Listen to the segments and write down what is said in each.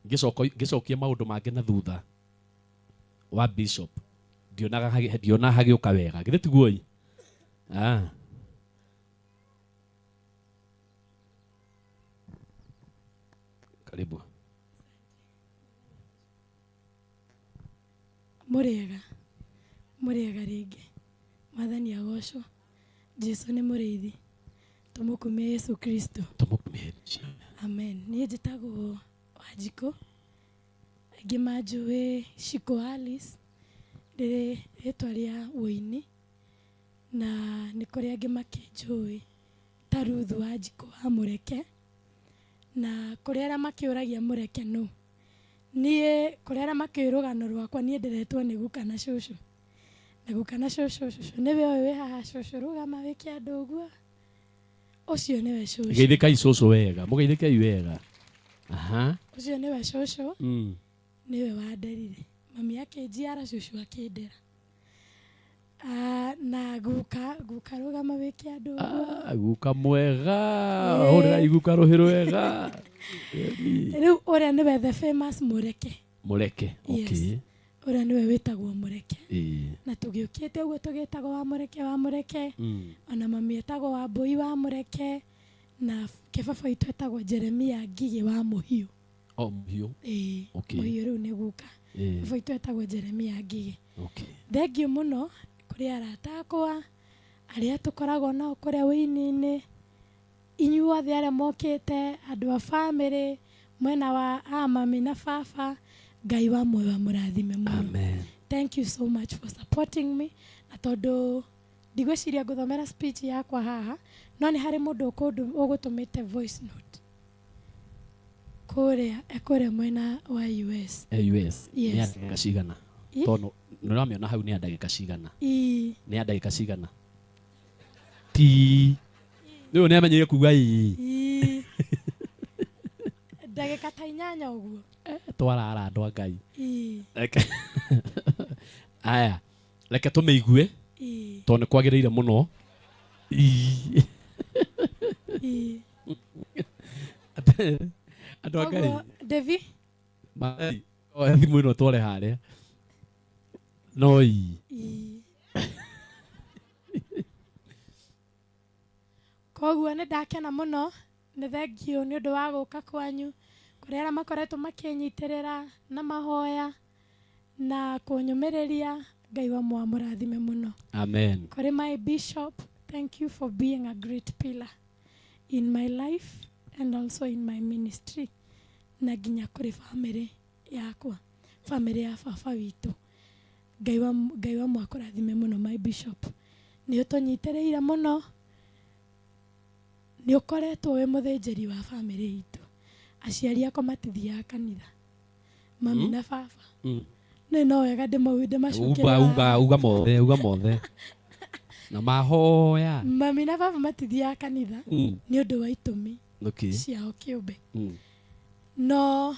Ngĩcoka ngĩcokia maũndũ mangĩ na thutha wa bishop ndionaga ndiona hagĩũka wega githĩ tiguo ĩ? Ah. Karibu. Mũrĩega, mũrĩega rĩngĩ. Mwathani agocwo. Jesu nĩ mũrĩithi. Tũmũkumie Yesu Kristo. Tũmũkumie. Amen. Niĩ njĩtagwo Wanjikũ. Aingĩ manjũĩ Shiko Alice, rĩrĩ rĩtwa rĩa ũini. Na nĩ kũrĩ angĩ makĩnjũĩ ta Ruth Wanjikũ wa Mũreke. Na kũrĩ arĩa makĩũragia Mũreke nũ. Niĩ kũrĩ arĩa makĩũĩ rũgano rwakwa niĩ nderetwo nĩ guka na cũcũ. Na guka na cũcũ, cũcũ nĩwe ũyũ wĩ haha, cũcũ rũgama wĩke andũ ũguo. Ũcio nĩwe cũcũ. Geithĩkai cũcũ wega, mũgeithĩkei wega. Aha. Ũcio nĩwe cũcũ, nĩwe wanderire. Mami akĩnjiara, cũcũ akĩndera. Ah, na guka, guka rũgama wĩke andũ ũguo. Ah, guka mwega, hũrĩrai guka rũhĩ rwega. Rĩu ũrĩa nĩwe the famous Mũreke. Mũreke, Yes. okay. Ũrĩa nĩwe wĩtagwo Mũreke. Ĩĩ. Na tũgĩũkĩte ũguo tũgĩtagwo wa Mũreke wa Mũreke. Ona mami etagwo Wambũi wa Mũreke na kĩbaba witũ etagwo Jeremia Ngigĩ wa Mũhiũ. Oh, Mũhiũ. Ĩĩ. Okay. Mũhiũ rĩu nĩ guka. Ĩĩ. Baba witũ etagwo Jeremia Ngigĩ. Okay. Thengiũ mũno kũrĩ arata akwa arĩa tũkoragwo nao kũrĩa ũini-inĩ. Inyuothe arĩa mokĩte, andũ a famĩlĩ, mwena wa a mami na baba, Ngai wa muoyo amũrathime mũno. Amen. Thank you so much for supporting me. Na tondũ ndigwĩciria ngũthomera speech yakwa haha, no nĩ harĩ mũndũ ũgũtũmĩte voice note kũrĩa, e kũrĩa mwena wa US. E US. Yes. Nĩ ya ndagĩka cigana? Ĩ? Tondũ nĩ ũramĩona hau nĩ ya ndagĩka cigana? Ii. Nĩ ya ndagĩka cigana? Ti. Rĩu nĩ amenyeire kuga ii. Ii. Ndagĩka ta inyanya ũguo. Twarara andũ a Ngai. Ii. Reke. Aya. Reke tũmĩigue. Ii. Tondũ nĩ kwagĩrĩire mũno. Ii. Ii. Andũ a Ngai. Koguo, Devi? Mathi, oya thimũ ĩno tware harĩa. No ii. Ii. Koguo nĩ ndakena mũno, nĩ thengiũ nĩ ũndũ wa gũka kwanyu, kũrĩ arĩa makoretwo makĩnyitĩrĩra na mahoya na kũnyũmĩrĩria, Ngai wa muoyo amũrathime mũno. Amen. Kũrĩ my bishop, thank you for being a great pillar in my life and also in my ministry, na nginya kũrĩ famĩlĩ yakwa, famĩlĩ ya baba witũ. Ngai wa Ngai wa muoyo akũrathime mũno my bishop. Nĩ ũtũnyitĩrĩire mũno, nĩ ũkoretwo wĩ mũthĩnjĩri wa famĩlĩ itũ. Aciari akwa matithiaga kanitha, mami na baba. Nĩ no wega ndĩmacukĩre Uga, uga, haha. uga mothe, uga mothe. Na mahoya. Mami na baba matithiaga kanitha nĩ ũndũ wa itũmi ciao kĩũmbe. No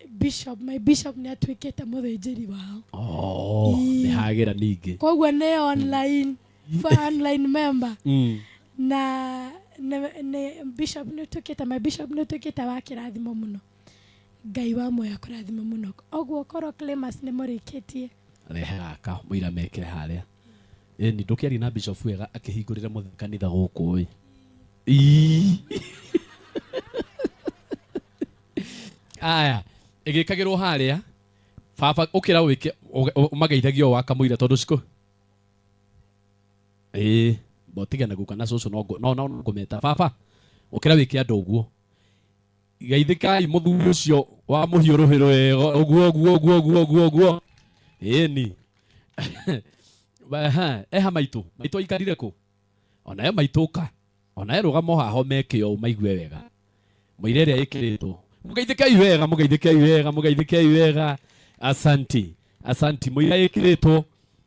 bishop, my bishop nĩ atuĩkĩte mũthĩnjĩri wao. Oh, Ii. nĩ hagĩra ningĩ. Koguo nĩ online, for online member. Na nĩ bishop nĩ ũtuĩkĩte, my bishop nĩ ũtuĩkĩte wa kĩrathimo mũno. Ngai wa muoyo akũrathime mũno. Ũguo korwo Clemas nĩ mũrĩkĩtie. Rehe gaka mũira mekĩre harĩa. Ĩni ndũkĩaria na bishop wega akĩhingũrĩre mũthĩ kanitha gũkũ ĩ. Ii. Aya, ĩgĩkagĩrwo harĩa. Baba ũkĩra wĩke ũmageithagia o wakamũira tondũ cikũ. Ĩĩ, botige na guka na cũcũ no no no ngũmeta. Baba, ũkĩra wĩke andũ ũguo. Geithĩkai mũthuri ũcio wa mũhiũ rũhĩ rwega ũguo ũguo ũguo ũguo ũguo ũguo. Ĩni. Eha, eha maitũ. Maitũ aikarire kũ? Onawe maitũ ũka. Onawe rũgama haha ũmeke ũũ maigue wega. Mũira ĩrĩa ĩkĩrĩtwo. Mũgeithĩkei wega, mũgeithĩkei wega, mũgeithĩkei wega. Asanti. Asanti. Mũira ĩkĩrĩtwo.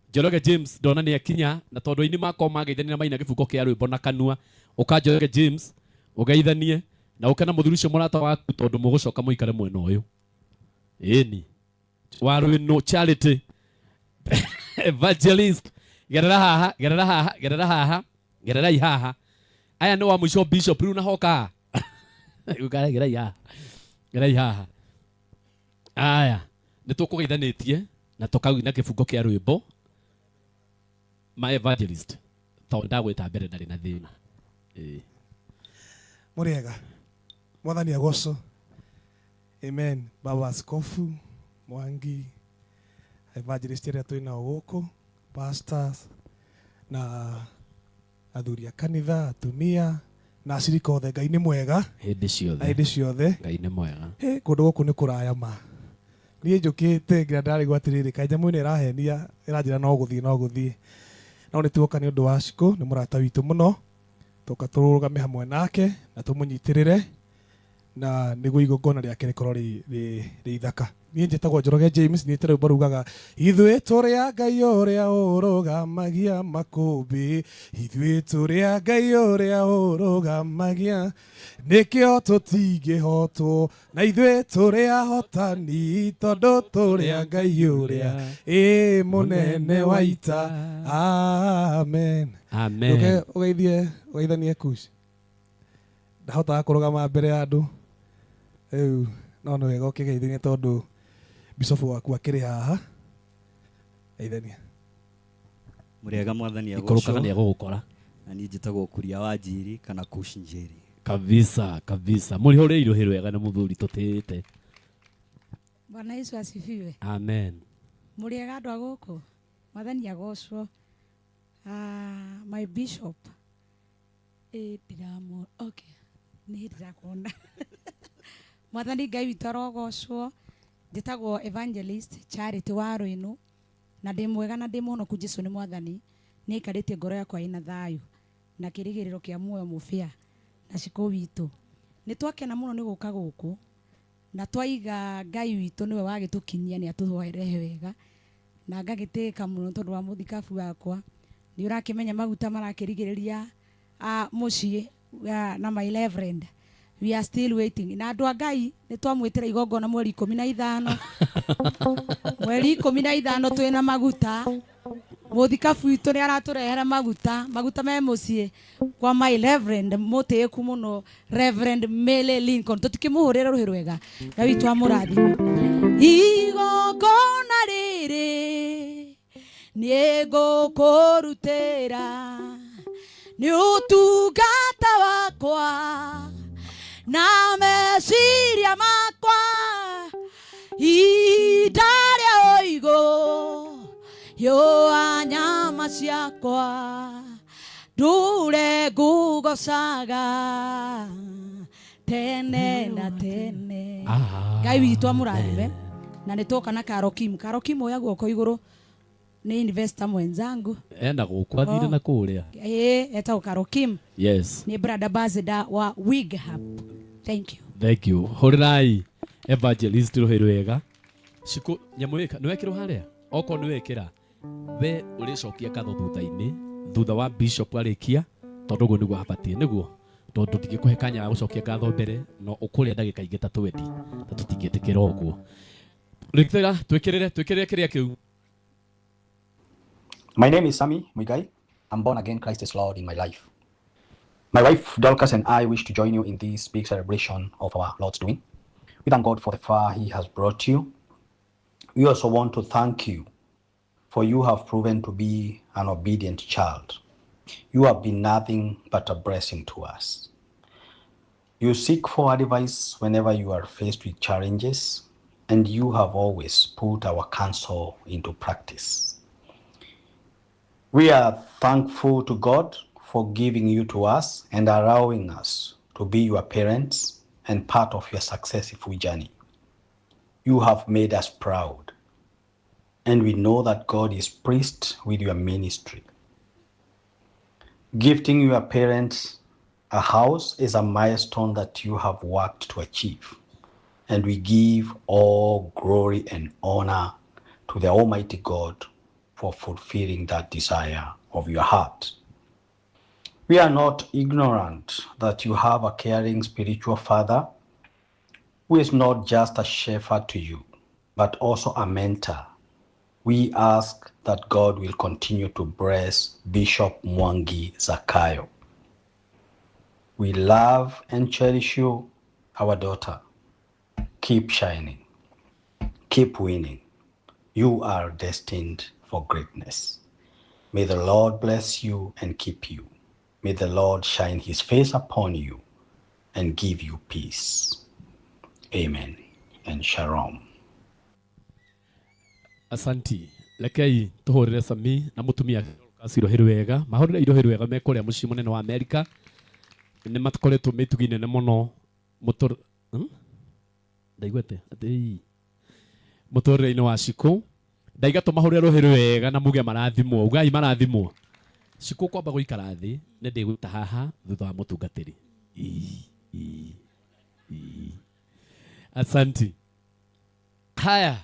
Njoroge James ndona nĩ akinya na tondũ aini makwa mageithania na maina gĩbungo kĩa rwĩmbo na kanua. Ũka Njoroge James ũgeithanie na ũke na mũthuri ũcio mũrata waku tondũ mũgũcoka mũikare mwena ũyũ. Ĩni. Warwĩnũ Charity Evangelist gerera haha gerera haha gerera haha gererai haha aya nĩ wa mũico bishop rĩu na hoka gererai haha gererai haha. Aya, nĩ tũkũgeithanĩtie na tũkauina kĩbungo kĩa rwĩmbo my evangelist tondũ ndagwĩta mbere ndarĩ na thĩna. Ĩĩ. Mũrĩega, mwathani agocwo. Amen. Baba Askofu Mwangi, evangelist arĩa twĩ nao gũkũ, pastors na athuri a kanitha, atumia na acirika othe, Ngai nĩ mwega hĩndĩ na ciothe. Hĩndĩ ciothe. Ngai nĩ mwega. Hĩ, kũndũ gũkũ nĩ kũraya ma. Niĩ njũkĩte nginya ndarigwo atĩrĩrĩ, kaĩ nyamũ ĩno ĩrahenia ĩranjĩra no gũthiĩ no gũthiĩ. No nĩ tuoka nĩ ũndũ wa Shiko, nĩ mũrata witũ mũno. Tũka tũrũgame hamwe nake na tũmũnyitĩrĩre na nĩguo igongona rĩake rĩkorwo rĩ rĩ rĩ ithaka. Niĩ njĩtagwo Njoroge James, niĩ rwĩmbo rugaga ithuĩ tũrĩ a Ngai ũrĩa ũrũgamagia makũmbĩ, ithuĩ tũrĩ a Ngai ũrĩa ũrũgamagia, nĩkĩo tũtingĩhotwo, na ithuĩ tũrĩ ahotani tondũ tũrĩ a Ngai ũrĩa ĩ mũnene wa ita. Amen. Amen. Ũke ũgeithie ũgeithanie Kush. Ndahotaga kũrũgama mbere ya andũ rĩu, no nĩ wega ũkĩgeithania tondũ bishop waku akĩrĩ haha. Geithania. Mũrĩega, mwathani ikũrũkaga nĩ agocwo. Egũgũkora. Na niĩ njĩtagwo Kuria wa Njiri kana Kush Njeri. Kabisa kabisa, mũrĩ ũrĩa irũhĩ rwega nĩ mũthuri tũtĩĩte. Bwana Yesu asifiwe. Amen. Mũrĩega andũ a gũkũ, mwathani agocwo. Ah, my bishop, ĩ ndĩramũ, okay, nĩ ndĩrakuona. Mwathani Ngai witũ arogocwo. Njĩtagwo Evangelist Charity wa Rwĩnũ na ndĩ mwega na ndĩ mũhonoku. Jesu nĩ mwathani, nĩ aikarĩtie ngoro yakwa ĩna thayũ na kĩrĩgĩrĩro kĩa muoyo mũbĩa na Cikũ witũ. Nĩ twakena mũno nĩ gũka gũkũ na twaiga Ngai witũ nĩwe wagĩtũkinyia, nĩ atũrehe wega na ngagĩtĩĩka mũno tondũ wa mũthikabu wakwa. Nĩ ũrakĩmenya maguta marakĩrigĩrĩria mũciĩ na my reverend, we are still waiting. Na andũ a Ngai, nĩ twamwĩtĩra igongona mweri 15, mweri 15 twĩna maguta. Mũthikabu witũ nĩ aratũrehera maguta, maguta me mũciĩ kwa my reverend mũtĩĩku mũno, Reverend Mele Lincoln. Tũtikĩmũhũrĩra rũhĩ rwega. Ngai witũ amũrathime. Igongona rĩrĩ nĩ ngũkũrutĩra nĩ ũtungata wakwa na meciria makwa, ihinda rĩa ũigũ yũa nyama ciakwa, ndure ngugocaga tene na tene. Ngai witũ amũrathime. Na nĩ twoka na Karokim. Karokim, oya guoko igũrũ, nĩ investor mwenzangu. Ena gũkũ athire Oh. na kũrĩa. Ĩĩ, etagwo Karokim. Yes. Nĩ brand ambassador wa Wig Hub. Thank you. Thank you. Hũrĩrai evangelist rũhĩ rwega. Cikũ nyamũ ĩka nĩ wekĩrwo harĩa, okorwo nĩ wekĩra we ũrĩcokia ngatho thutha-inĩ, thutha wa bishop arĩkia, tondũ ũguo nĩguo habatiĩ, nĩguo tondũ ndingĩkũhe kanya ga gũcokia ngatho mbere no ũkũrĩa ndagĩka ingĩ ta 20 na tũtingĩtĩkĩra ũguo. Rĩkĩra twĩkĩrĩre twĩkĩrĩre kĩrĩa kĩu. My name is Sammy Muigai. I'm born again. Christ is Lord in my life. My wife Dorcas and I wish to join you in this big celebration of our Lord's doing. We thank God for the far He has brought you. We also want to thank you, for you have proven to be an obedient child. You have been nothing but a blessing to us. You seek for advice whenever you are faced with challenges, and you have always put our counsel into practice. We are thankful to God for giving you to us and allowing us to be your parents and part of your successful journey. You have made us proud, and we know that God is pleased with your ministry. Gifting your parents a house is a milestone that you have worked to achieve, and we give all glory and honor to the Almighty God for fulfilling that desire of your heart. We are not ignorant that you have a caring spiritual father who is not just a shepherd to you, but also a mentor. We ask that God will continue to bless Bishop Mwangi Zakayo. We love and cherish you, our daughter. Keep shining. Keep winning. You are destined for greatness. May the Lord bless you and keep you. May the Lord shine his face upon you and give you peace. Amen and shalom. Asanti. Rekei tũhũrĩre Sami na mũtumia Dorcas irohĩ rwega. Mahũrĩre irohĩ rwega me kũrĩa mũciĩ mũnene wa Amerika. Nĩ makoretwo me itugi nene mũno mũtũr Ndaigua atĩa? Atĩ ii. Mũtũrĩre-inĩ wa Shikũ. Ndaiga tũmahũrĩre rũhĩ rwega na muge marathimwo. Ugai marathimwo. Shikũ kwamba gũikara thĩ nĩ ndĩgwĩta haha thutha wa mũtungatĩri. Ii, ii, ii. Asanti. Haya.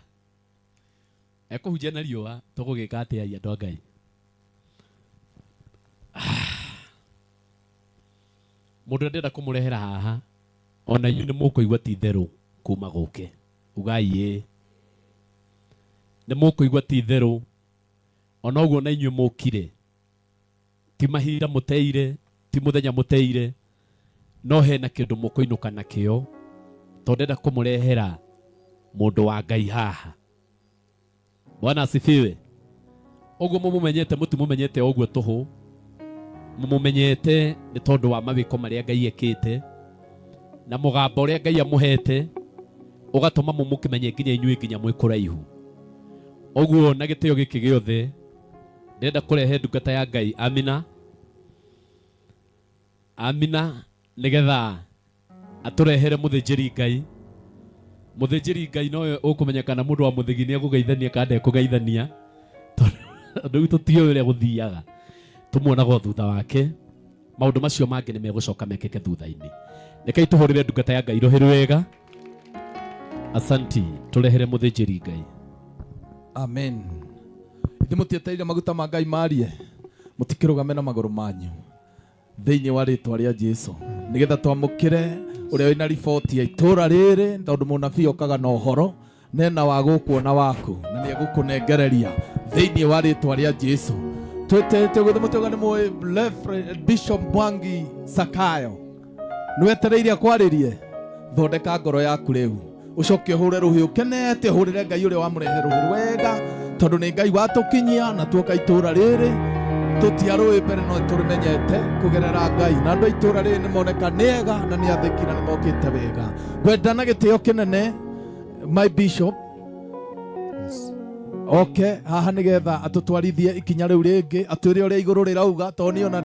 Ekũhunjia na riũa tũgũgĩka atĩa ai andũ a Ngai? Mũndũ ũrĩa ndĩrenda kũmũrehera haha ona inyuĩ nĩ mũkũigua ti itherũ kuma gũke. Ugai ĩĩ. Nĩ mũkũigua ti itherũ ona ũguo na inyuĩ mũkire. Ti mahinda mũteire, ti mũthenya mũteire, no hena kĩndũ mũkũinũka nakĩo tondũ ndĩrenda kũmũrehera mũndũ wa Ngai haha. Bwana asifiwe. Ũguo mũmũmenyete mũtimũmenyete o ũguo tũhũ, mũmũmenyete nĩ tondũ wa mawĩko marĩa Ngai ekĩte na mũgambo ũrĩa Ngai amũhete ũgatũma mũmũkĩmenye nginya inyuĩ nginya mwĩ kũraihu. Ũguo na gĩtĩo gĩkĩ gĩothe ndĩrenda kũrehe ndungata ya Ngai Amina. Amina nĩgetha atũrehere mũthĩnjĩri Ngai. Mũthĩnjĩri Ngai nowe ũkũmenya kana mũndũ wa mũthĩgi nĩ egũgeithania kana ndekũgeithania, tondũ rĩu tũtiũĩ ũrĩa gũthiaga, tũmuonaga o thutha wake. Maũndũ macio mangĩ nĩ megũcoka mekĩke thutha-inĩ. Rekei tũhũrĩre ndungata ya Ngai rũhĩ rwega. Asanti, tũrehere mũthĩnjĩri Ngai. Amen. Ithuĩ mũtietereire maguta ma Ngai marie, mũtikĩrũgame na magũrũ manyu thĩinĩ wa rĩtwa rĩa Jesu nĩgetha twamũkĩre ũrĩa wĩna riboti ya itũra rĩrĩ, tondũ mũnabii okaga na ũhoro nena wa gũkũ na waku na nĩ egũkũnengereria thĩinĩ wa rĩtwa rĩa Jesu. Twĩtĩte ũguo mũtũga nĩ mũĩ Reverend Bishop Mwangi Sakayo nĩwetereire akwarĩrie. Thondeka ngoro yaku rĩu ũcoke ũhũre rũhĩ ũkenete, ũhũrĩre Ngai ũrĩa wamũrehe rũhĩ rwega, tondũ nĩ Ngai watũkinyia na tuoka itũra rĩrĩ tũtiarũĩ mbere no tũrĩmenyete kũgerera Ngai, na andũ a itũra rĩrĩ nĩ moneka nĩ ega na nĩ athĩki na nĩ mokĩte wega. Ngwenda na gĩtĩo kĩnene my bishop oke haha nĩgetha atũtwarithie ikinya rĩu rĩngĩ, atwĩre ũrĩa igũrũ rĩrauga, tondũ niĩ ona